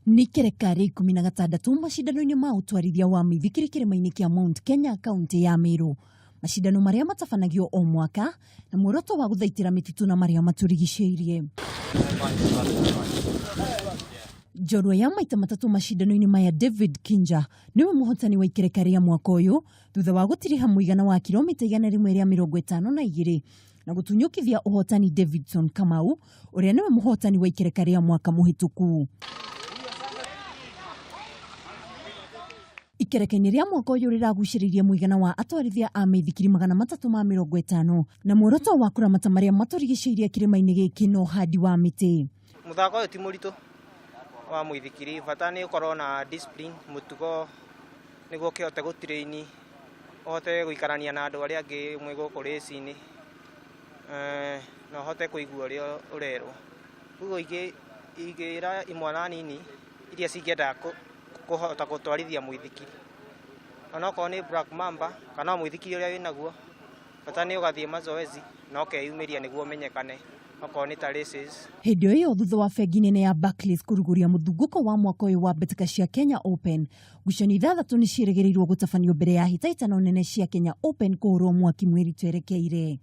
Nĩ ikereka rĩa 16 macindano-inĩ ma ũtwarithia wa mĩithikiri kĩrĩma-inĩ kĩa Mount Kenya kaunti ya Meru. Macindano marĩa matabanagio o mwaka na muoroto wa gũthaitĩra mĩtitũ na marĩa matũrigicĩirie. Njorua ya maita matatũ macindano-inĩ maya David Kinja nĩwe mũhotani wa ikereka rĩa mwaka ũyũ thutha wa gũtiriha mũigana wa kilomita 152 na gũtunyũkithia ũhotani Davidson Kamau ũrĩa nĩwe mũhotani wa ikereka rĩa mwaka mũhĩtũku. Ikereka-inĩ rĩa mwaka ũyũ rĩragucĩrĩirie mũigana wa atwarithia a mĩithikiri 350 na muoroto wa kũramata marĩa matũrigicĩirie kĩrĩma-inĩ gĩkĩ na ũhandi wa mĩtĩ. Mũthako ũyũ ti mũritũ wa mũithikiri, bata nĩ ũkorwo na discipline, mũtugo nĩguo ũkĩhote gũtrain, ũhote gũikarania na andũ arĩa angĩ mwĩ gũkũ race-inĩ, na ũhote kũigua ũrĩa ũrerwo. Koguo ingĩra imwana nini iria cingĩenda kũhota gũtwarithia mũithikiri, onokorwo nĩ Black Mamba kana o mũithikiri ũrĩa wĩnaguo, bata nĩ ũgathiĩ mazoezi na ũkeyumĩria nĩguo ũmenyekane okorwo nĩ ta races. Hĩndĩ o ĩyo thutha wa bengi nene ya Barclays kũrugũria mũthungũko wa mwaka ũyũ wa mbĩtĩka cia Kenya Open, ngucanio ithathatũ nĩ ciĩrĩgĩrĩirwo gũtabanio mbere ya hĩtahĩtano nene cia Kenya Open kũhũrwo mwaki mweri twerekeire.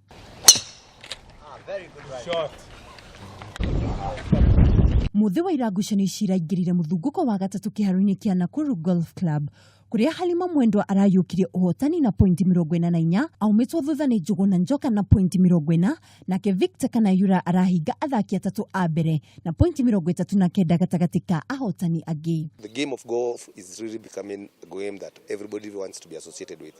Mũthĩ wa ira ngucanio ici iraingĩrire mũthungũko wa gatatũ kĩharo-inĩ kĩa Nakuru Golf Club kũrĩa Halima Mwendwa arayũkirie ũhotani na pointi 44 aumĩtwo thutha nĩ Njũgũna Njoka na pointi 40 nake Victor Kanayura arahinga athaki atatũ a mbere na pointi 39 gatagatĩ ka ahotani angĩ. The game of golf is really becoming a game that everybody wants to be associated with.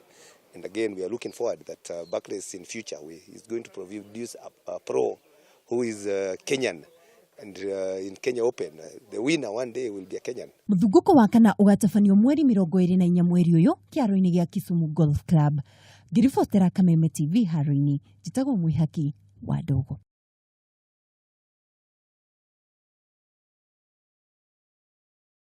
And again, we are looking forward that Barclays in future is going to produce a pro who is Kenyan. And in Kenya Open, the winner one day will be a Kenyan. Mũthungũko wa kana ũgatabanio mweri 24 mweri ũyũ kĩharo-inĩ gĩa Kisumu Golf Club. Ngĩribotera Kameme TV haro-inĩ, njĩtagwo Mwĩhaki wa Ndogo.